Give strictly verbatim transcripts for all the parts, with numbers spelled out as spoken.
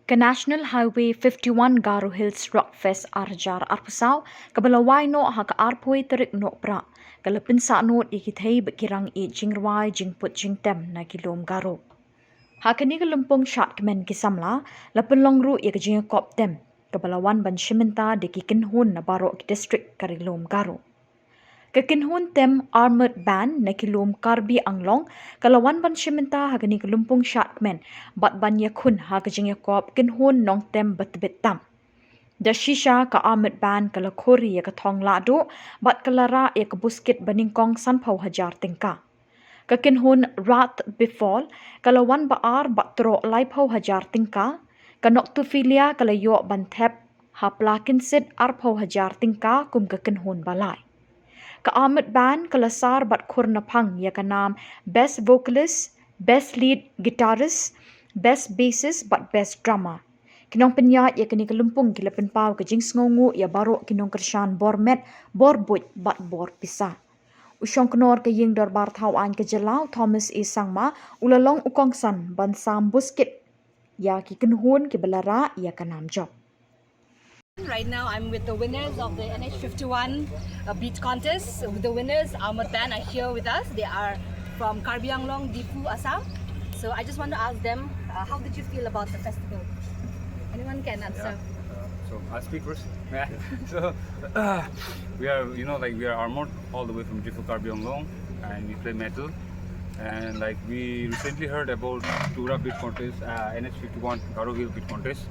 Ka National Highway fifty-one Garo Hills Rock Fest ar hajar arphew saw, kaba la wai noh ha ka arphew tarik Nohprah, ka la pynsah nud ïa ki thei bad ki rang ïeit jingrwai jingput jingtem na ki lum Garo. Ha kane ka lympung shad kmen ki samla, la pynlong ruh ïa ka jingïakop tem, kaba la wan ban shim bynta da ki kynhun na baroh ki district ka ri lum Garo. Ka kynhun tem Armored Band na ki lum Karbi Anglong, ka la wan ban shim bynta ha kane ka lympung shad kmen, bad ban ïakhun ha ka jingïakop kynhun nongtem ba tbit tam. Da shisha ka Armored Band ka la khur ïa ka thong lahduh, bad ka la rah ïa ka buskit ba nyngkong sanphew hajar tyngka. Ka kynhun Wrath Befall, ka la wan ba ar bad troh laiphew hajar tyngka, ka Noctophilia ka la ïoh ban thep ha pla kynsit arphew hajar tyngka kum ka kynhun ba lai. Ka Armored Band ka la sar bad khur naphang ïa ka nam Best Vocalist, Best Lead Guitarist, Best Bassist bad Best Drummer. Ki nongpynïaid ïa kane ka lympung ki la pynpaw ka jingsngewnguh ïa baroh ki nongkyrshan bor met, bor buit bad bor pisa. U Shongknor ka Ïing Dorbar Thaw Aiñ ka jylla, Thomas A Sangma, u la long u kongsan ban sam buskit ïa ki kynhun kiba la rah ïa ka nam jop. Right now, I'm with the winners of the N H fifty-one uh, beat contest. The winners, Armored Band, are here with us. They are from Karbi Anglong, Diphu, Assam. So I just want to ask them, uh, how did you feel about the festival? Anyone can answer. Uh, so I'll speak first. Yeah. So uh, we are, you know, like we are Armored all the way from Diphu, Karbi Anglong, and we play metal. And like we recently heard about Tura Beat Contest, uh, N H fifty-one Garo Hill Beat Contest.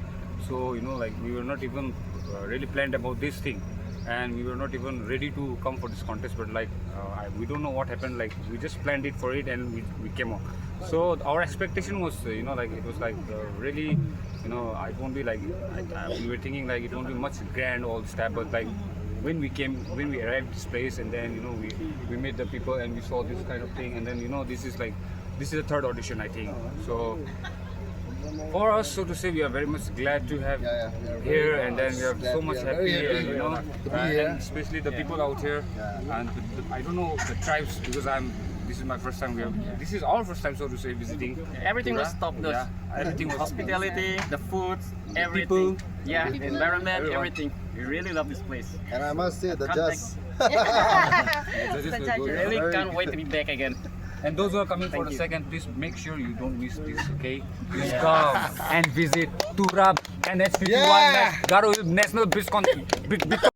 So you know, like we were not even uh, really planned about this thing, and we were not even ready to come for this contest. But like uh, I, we don't know what happened. Like we just planned it for it, and we, we came on. So our expectation was, uh, you know, like it was like uh, really, you know, it won't be like I, I, we were thinking like it won't be much grand all this time, but like when we came, when we arrived this place, and then you know we we met the people and we saw this kind of thing, and then you know this is like this is the third audition, I think. So for us, so to say, we are very much glad to have Yeah, yeah, we are very here, and then much we are glad. so We much are very happy, happy and you know, to be uh, here. And especially the people out here, Yeah. and the, the, I don't know the tribes because I'm. This is my first time. We are, this is our first time, so to say, visiting. Everything was Tura. Top notch. Yeah, everything was Hospitality, the food, everything. people. Yeah, the environment, Everyone. Everything. We really love this place. And I must say the Can't judge. The judges were good. Really Very can't wait to good. Be back again. And those who are coming for Thank the you. Second, please make sure you don't miss this, okay? Please come and visit Turab N H fifty-one Yeah. Nas- Garo Hill National Beach Con- Beach- Beach